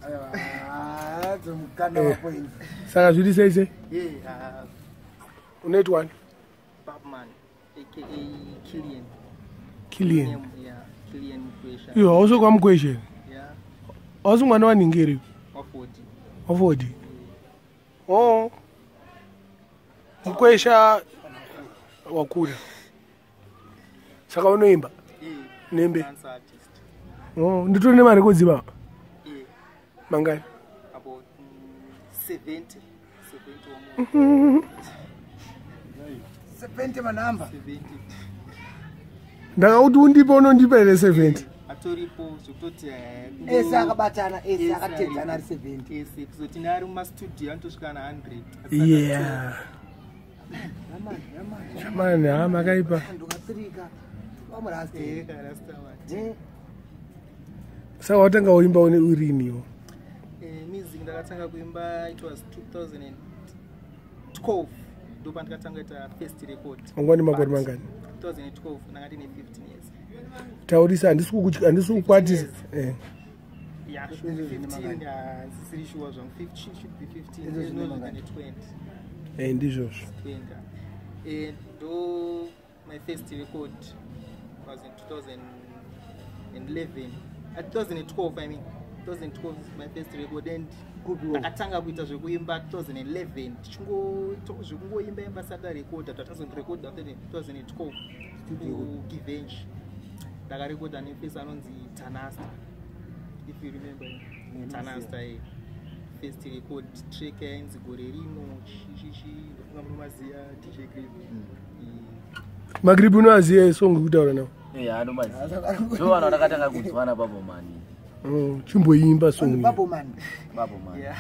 Aiwa, dzomukanda mapoints. Saka zviri sei sei? Yeah, Unoitwa ani? Babman, aka Killian. Killian. Name, yeah, Killian Mukwesha. Iwe hausi kwaMukwesha? Yeah, Hausi mwana waningeri? Wafodi. Wafodi. Oh. Mukwesha wakura. Saka unoimba? Yeah, Nembe. dance artist. Oh, nditori nemarekodzi baba. Yeah, Mangani? about 70. 70 or more. 70 manhamba. 70. Ndakakuti undipe, unondipa here 70? Atoripo zvekutoti Ese akabatana, ese akatedzana ari 70. Ese kuzoti neari mumastudio anotosvika na 100. Yeah. Shamani, ha, makaipa. Ndokatsirika. Wamurasta. Eh, Rastaman. Saka watanga uimba une uriniwo? Music ndakatanga kuimba, it was 2012 ndopandikatanga kuita first record. Wanga une makore But mangani? 2012 ndanga ndine 15 years. Taurisa, handisi kukwatisa. Eh. Yeah, should be 15, yeah, sisiri sure zvangu. 15 should be 15. Izvo zvine Izvozvo mangani? ndine 20. Eh, ndizvozvo. 20. Ndo my first record was in 2011, 2012, I mean 2012 is my first record, and Kupiwo. ndakatanga kuita zvekuimba 2011, zvekungoimba imba sati recorda. Tatazondirekodha after 2012 kuGivench. Ndakarekodha nefesi anonzi Tanasta, if you remember him. Tanasta, first record track yainzi Gore Rino chichichi. Ndofunga munomaziya, DJ Grip. Magripi, unoaziya song yekutaura nawo? Anomaziva, ndo vanhu vandakatanga kunzwana Babo Mani. Chimboimba song iyo. Babo Man. Babo Mani. Yeah.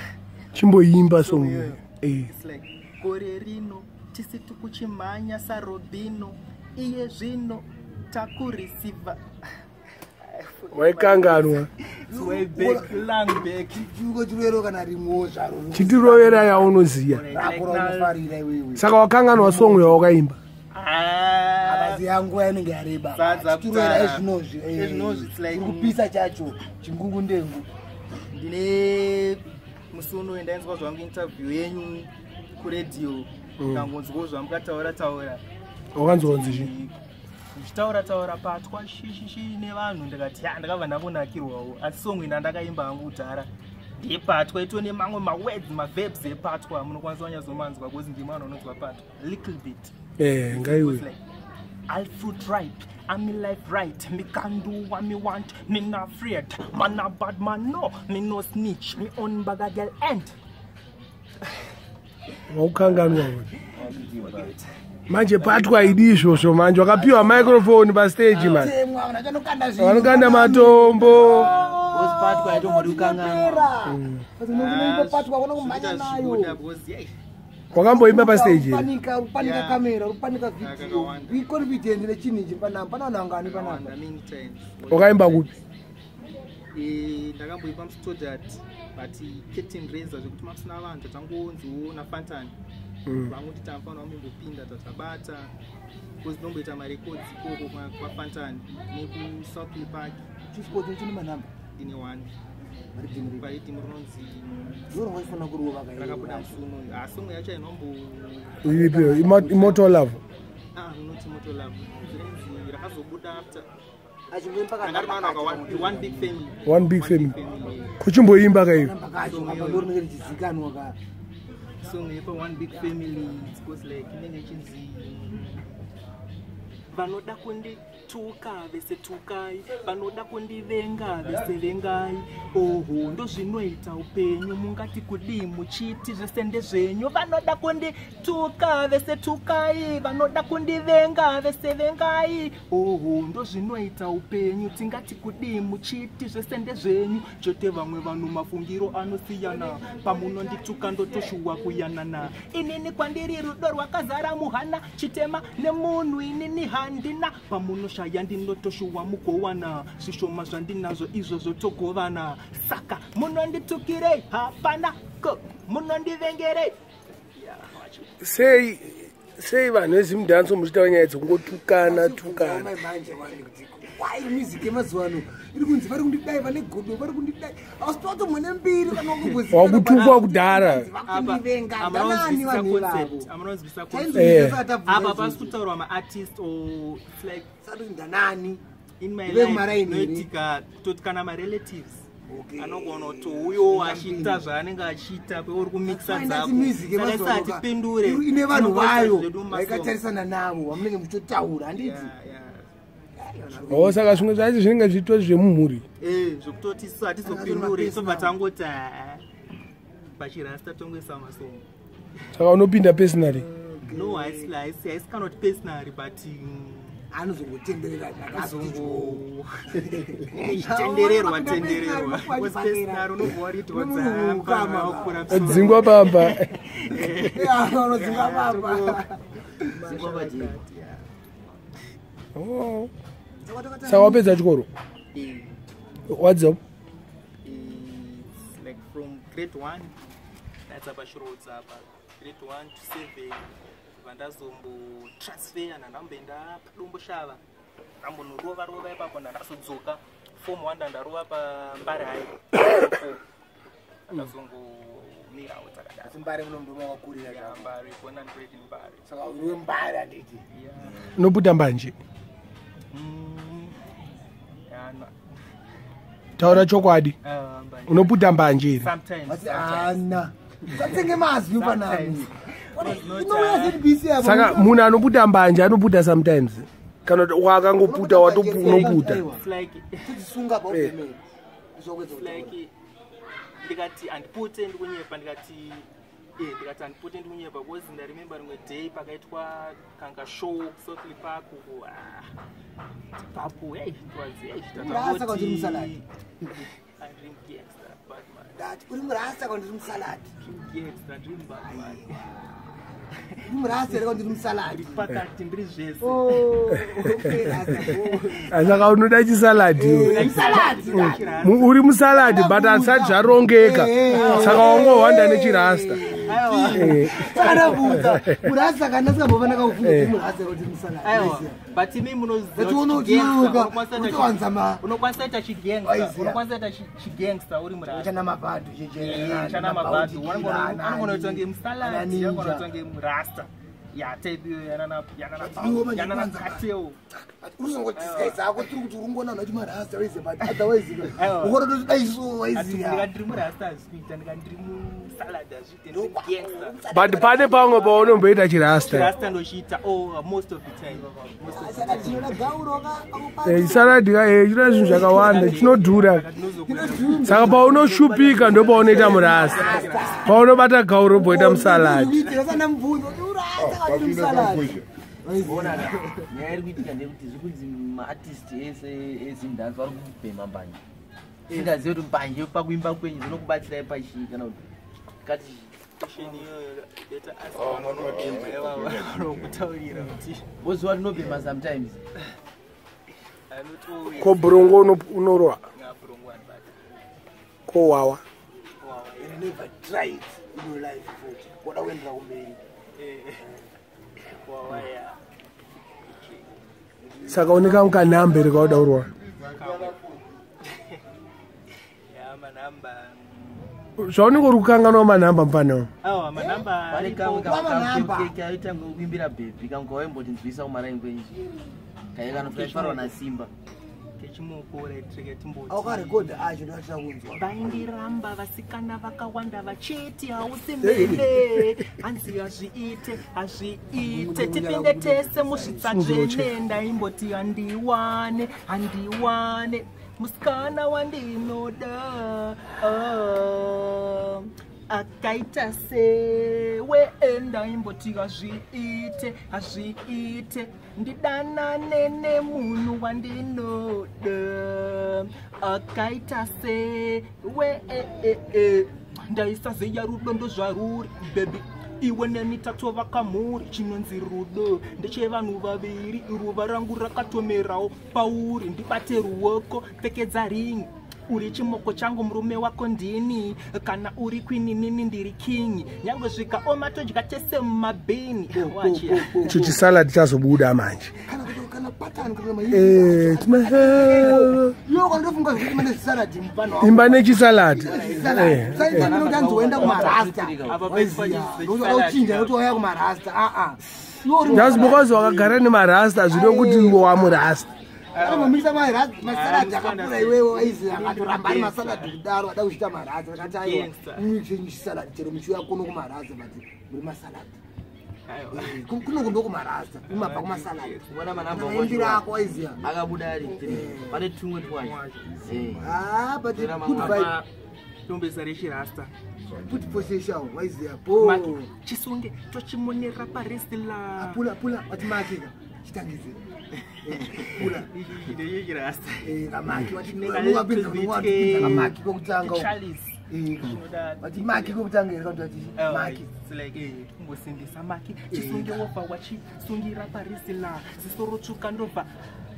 Chimboimba song iyoyo. iyo. Eh. It's like, gore rino tisi tikuchimhanya sarobino, iye zvino takureceiva. Waikanganwa. It's way back, long back. Chiuko chirwero kana rimwewo zvaro. Chitirovera yaunoziya. Rako raunofarira iwewe. Saka wakanganwa song yawakaimba? Ah, Abazi, nguva inenge yareba. Sadza Chitirwera kutara. ezvinozvi. Ezvinozvi, it's like- Uri kupisa chacho chingungu ndengu. Ndine musi uno ndainzwa zvangu interview yenyu kuredhiyo, ndangonzwawo zvamukataura taura. Wakanzwa kunzi chii? Muchitaura taura patwa shishishi nevanhu, ndikati ya, ndakabva ndangonakirwawo. Asi song ina ndakaimba hangu kudhara ndepatwa, ito nemamwe mawords, maverbs epatwa munokwanisa kunyazomanzwa because ndimi vanhu vanonzwa patwa little bit. Eh, ngaiwe. It's like, I'll fruit ripe, I'm me life right. Me can do what me want, me not afraid. Man a bad man, no, me no snitch. Me own bag a girl end. Waukanganwa manje patwa idi izvozvo manje wakapiwa microphone pastage man. Temwa vanhu vachanokanda zvinhu. Vanokanda matombo. Patwa yatombodi kukanganwa. Patwa kona kumhanya nayo. Because yeah, Wakamboimba pastage here? Upanika, upanika Yeah. kamera, upanika video. Yakawanda. Be confident nechinhu ichi panapa. Pana vanhu vangani panapa? Many times. Wakaimba kupi? Ndakamboimba muStoddard, but curtain raiser zvekuti makusina vanhu, tatangonziwo naFantan vangoti tamufanira kumbopinda, tatabata because tinomboita marekodzi ikoko kwaFantan nekuSouthly Park. Chisport chine manhamba. Ndine one paridhimu rinonzi Ndorongaifanira kurova. Rakabuda musi unoyu, asi song yacho ainombo Iripiyo Imoto Love? Ah, rinoti Moto Love rinzi rakazobuda after. Achimboimba. Anga rinowana One Big Family. One Big Family. Family. Kuchimboimba kaiyo. Kacho apa ndorinenge richizikanwa ka. Song yepa One Big Family, it goes like, inenge ichinzi, vanoda kundituka vese tukai, vanoda kundivenga vese vengai, oho ndozvinoita upenyu, mungati kudii muchiti zvese ndezvenyu. Vanoda kundituka vese tukai, vanoda kundivenga vese vengai, oho ndozvinoita upenyu, tingati kudii muchiti zvese ndezvenyu. Chote vamwe vanhu mafungiro anosiyana, pamunondituka ndotoshuwa kuyanana. Inini kwandiri rudo rwakazara muhana, chitema nemunhu inini handina, pamunoshaya ndinotoshuwa mugowana, zvishoma zvandinazvo izvozvo togovana. Saka munonditukirei? Hapana ko munondivengerei? Sei, sei vanhu veZimdancehall muchitaura nyaya dzekungotukana tukana? Manje wani kuti Why music yemazuva ano iri kunzi vari kundidai, vane godo vari kundidai, ausitoto mwene mbiri kana Wakutukwa kudhara. Vakundivenga ndanani vanhu ivavo? Amunonzwisa. Eh. Apa pasi kutaurwa maartist or it's like Sati ndanani? In my Ive life kumaraini here? noitika kutoti kana marelatives Okay. anogona kuti uyo achiita zvaanenge achiita peuri kumixa Find dzako that music saka yemazuva isa ano ka- hatipindure. ine vanhu Tinongoita vayo zvedu mumasong. vaikatarisana navo vamunenge muchitotaura, handiti? Yeah. O, saka zvimwe zvacho zvinenge zviitwa zvemumhuri. Eh, zvekutoti isu hatizopindure, Saka tobva tangoti "Ah, pachirasta tongoisa masongo." Saka unopinda personally? No, haisi kana kuti personally, but Anozongotenderera. Kuzongo chitendererwa tendererwa. Because personally unobva waritwa dzapa wakura. Dzingwa pamba. Unodzinga papa. Dzingwa pajeri. Oh. Saka wapedza chikoro? What's up? It's like from grade 1, that's apa Shirodza apa, grade 1 to 7, vandazombotransfer, ndandamboenda paDomboshava, ndambonorova rova ipapo, ndandazodzoka form 1, ndandarova paMbare High, ndazongomirawo dzakadaro. Asi Mbare muno wakakurira Yeah, zvako? Mbare, born and bred in Mbare. Saka uri wembare, handiti? Yeah. Unoputa mbanje? Yeah, no. Taura chokwadi. Mbanje. Unoputa mbanje here? Sometimes. Vati Sometimes. ana satsenge mazwi panami. Sometimes. Was not, Inouya ZBC apa. Saka munhu anoputa mbanje anoputa sometimes, kana kuti wakangoputa unoputa? It's like Tidzisunga paubhemeri zvokwedza. Like ndikati handipute ndikunyepa, ndikati ndikati handipute ndikunyepa, because ndaremember rimwe day pakaitwa kanga show Southlea Park uko, ah, papo, hey, it was, hey, Murasa kana kuti musalad? I'm gangster, bad man. Ndati uri murasta kana ndiri musaladi? Dream gangster, dream bad man. Uri murasta here kana ndiri musaladi? Ndiri pakati, ndiri zvese. Oh, okay, rasta, oh. Saka unoda chisaladi iwe. Musaladi. Uri musaladi, but asati zvarongeka, saka wangohwanda nechirasta. Saka ndabvunza murasta kana ndasingambova ndakakubvunza kuti murasta kana kuti musaladi. Aiwa, but imi munoziva But kuti unotiuka, gangster, unokwanisa kuita unotowanza unokwanisa kuita chigangster, Waiziya. unokwanisa kuita chigangster uri murasta. Chana mabhadhu. Chana mabhadhu anogona kuita kunge musaladi, anogona kuita kunge murasta ya type iyo yanana Iwo manje yanana kwanza. kateo. Uruzongotisikaisa ako tiri kuti urungona vanhu vachi marasta waiziya, but otherwise Aiwa. ukona toti dai so waiziya. Ndikati ndiri murasta hazvikuita, ndikati ndiri musalad hazviite, ndiri gangster. But pane pamwe paunomboita chirasta? Chirasta ndochiita, oh, most of the time, most of the Saka tinoda gauro ka. Chisaladi ka, chinoda zvinhu zvakawanda, chinodhura. time. Saka paunoshupika ndo paunoita murasta, paunobata gauro boita musaladi. Sana mubvunzo kuti urasta kana kuti musaladi. Ona, nyaya iri kuitika ndeyekuti zviri kunzi maartist ese eZimdance vari kubhema mbanje. Singazivi kuti mbanje pakuimba kwenyu zvinokubatsirai pachii kana kuti kati. Question iyoyo better ask vanokutaurira kuti Voziva tinobhema sometimes. anoti Ko bhurongo unorwa? Bhurongwa anibata. Ko wawa? Wawa. And never try it in your life futi koda kuendera kumberi. Wawa ya. Saka une kamwe kanhamba here kauda kurwa? Ya, manhamba. Zvaunenge uri kukanganwa manhamba, mufana. Awa, manhamba Pane aripo. kamwe Manhamba. kaita kuimbira bhebhi, kamwe kawaimboti nzwisa kumaraini kwenyu, kai kanofaifarwa naSimba. Kechimoko raitreke timboti. Aukarekodha acho ndoatira kunzwa. Vaindiramba vasikana vakawanda vachiti hausi mene, hanzi hazviite, hazviite, tipinde tese musvitsa tsvene. Ndaimboti handiwane, handiwane musikana wandinoda, ah, akaita sewe. Ndaimboti hazviite, hazviite, ndidanane nemunhu wandinoda akaita sewe. Ndaisaziya rudo ndozvaruri, baby, iwe neni tatova kamuri. Chinonzi rudo ndechevanhu vaviri, ruva rangu rakatomerawo pauri. Ndibate ruoko, pfekedza ringi, uri chimoko changu, murume wako ndini. Kana uri queen, nini ndiri king, nyange zvikaoma todya tese mumabhini. Icho chisaladi chazobuda manje. Kana kuti Kana pattern kana Eh, Yo kandofunga zvekuti mane zvisalad mupano wako. Imba nechisalad. Saita kuti anzi woenda kumarasta. Apa paitwa Ndoda kuchinja nekuti wauya kumarasta. Ah ah. Iwe uri Just because wakagara nemarasta zvino kuti iwe wamurasta. Anomisa masalad akakura iwewe waizi akatoramba ari masalad kudaro ada kuchiita marasta akati aiwa Gangster. chisalad chero muchiuya kuno kumarasta but muri masalad. Aiwa. Kuno kundo kumarasta kumabva kumasalad. Kuona manamba Maimbiro ako waiziya. Akabuda ari 3. Pane tumwe twacho. Eh. Ah, but Tera good vibe. Apa tombesa rechirasta. Put possession waiziya. Bo. Maki, chisunge tochimonera paresila. Pula pula wati makika. Chitangidze. Pula. Ndechirasta. Kamaki wati unopinza unopinza kamaki kokutanga. Chalice. Eh, Wati maki kokutanga here kana kuti maki. It's like kumbosimbisa maki chisunge wobva wachisungira parizila ziso rotsvuka ndobva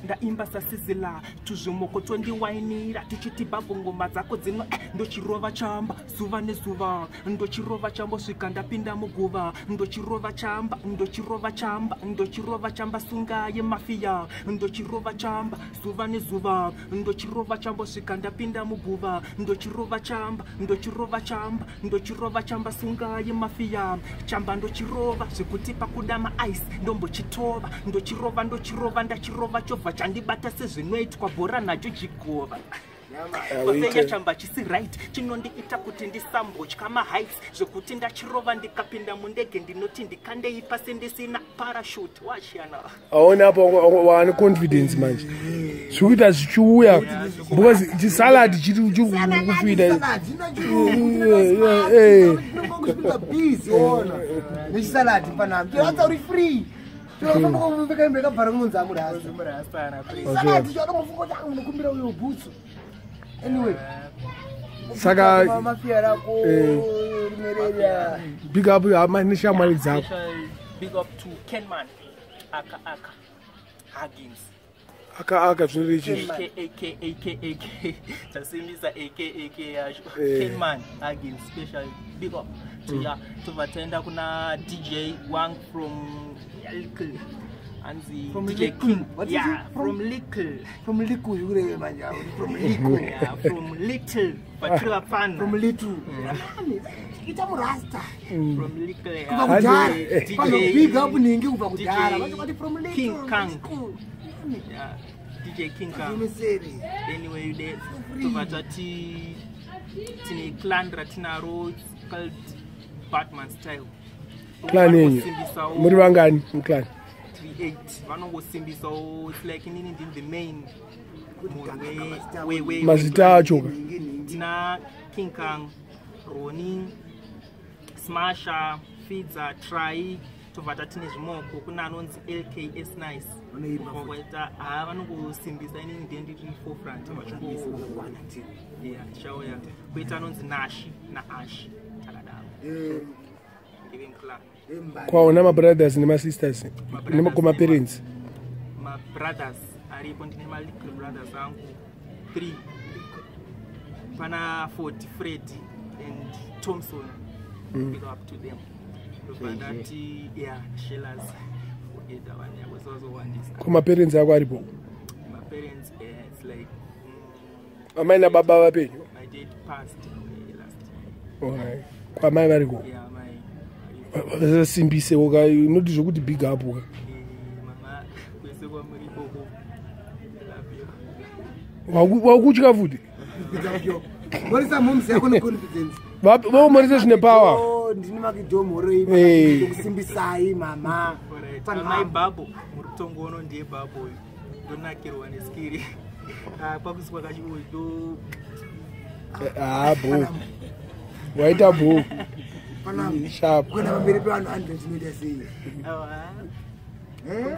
ndaimba sasizila tuzvimoko tondiwainira tichiti bhabho ngoma dzako dzino ndochirova chamba zuva nezuva ndochirova chamba svika ndapinda muguva ndochirova chamba ndochirova chamba ndochirova chamba sunga yemafiya ndochirova chamba zuva nezuva ndochirova chamba svika ndapinda muguva ndochirova chamba ndochirova chamba ndochirova chamba sunga yemafiya chamba ndochirova zvekuti pakuda maice ndombochitova ndochirova ndochirova ndachirova chobva chandibata sezvinoitwa bhora nacho chigova pafenya chamba chisi right chinondiita kuti ndisambotya maheights zvekuti ndachirova ndikapinda mundege ndinoti ndikandei pasi ndisina parashute wachiyana. Aona apo wane confidence manje. Zvikuita zvichiuya because chisalad chiri kufida. Nechisalad panapa tiratsa uri free tinofamba hembe yakabvara kunonzi amurasa salad chadomofunga kuti unokumbira uyo bhutsu anyway. Saka mafia rako rimereria. Big up hama neshamwari dzako. Special big up to Kenman aka aka Huggins. Aka aka zvinorei chizvi? Ak ak ak ak tasimbisa ak ak yacho. Eh. Kenman Huggins, special big up to ya tobva taenda kuna DJ Wang from Little anzi From DJ Little. King. What is Yeah, it? from Little. From liku zvikureve manje avo, from liku. Yeah, from Little but tiri vapfana. From little ita murasta. From Little, yeah. Kubva kudhara. DJ Pano big up ningi kubva kudhara DJ vachokati from little King Kang. Liku. Yeah, DJ King Kang. Zvimiseri. Anyway de tobva tati tine clan ratinaro, it's called Batman Style. Clan yenyu Vanongosimbisawo muri vangani muclan? 38 vanongosimbisawo. It's like inini ndini the main munhu Mazita acho ka. Ningi, ningi. Tina King Kang, Roni, Smasher, Fidza, Try, tobva tatine zvimoko kuna anonzi LKS Nice. Vanoimba futi. Kwaita ha vanongosimbisa inini ndiye ndiri forefront vachingo Wana tiri. yeah, tichauya kuita anonzi Nashi naAsh takadaro. Eh, Ndive muclan. eh, mbari. Kwaona mabrothers nemasisters nemaparents? Mabrothers aripo, ndine malittle brothers angu 3 pana Ford, Fred and Thompson. Big up to them. Ndobva ndati yeah, shelas forget avane yavo sazowandisa. Kumaparents ako aripo? My parents, it's like Amai nababa vapenyu? My dad passed away last year. Alright. Kwamai variko? Yeah, my Vasimbisewo ka noti zvokuti big up ka. Mama kwese kwamuri ikoko, I love you. Wakutya futi. Big up yo. Morisa mom's yako neconfidence. Vomorese zvine power. Oh, ndini makidhomhoroi Eh. kusimbisai mama. Alright, Panhamo. amai babo muri kutongono ndiye babo uyu ndonakirwa neskiri. Ah, kwakusi kwakachi uyu ndo Ha bo waita bo. Panhamo. Sharp. Kuenda pamberi pevanhu 100 zvinoita sei? Awa. Eh?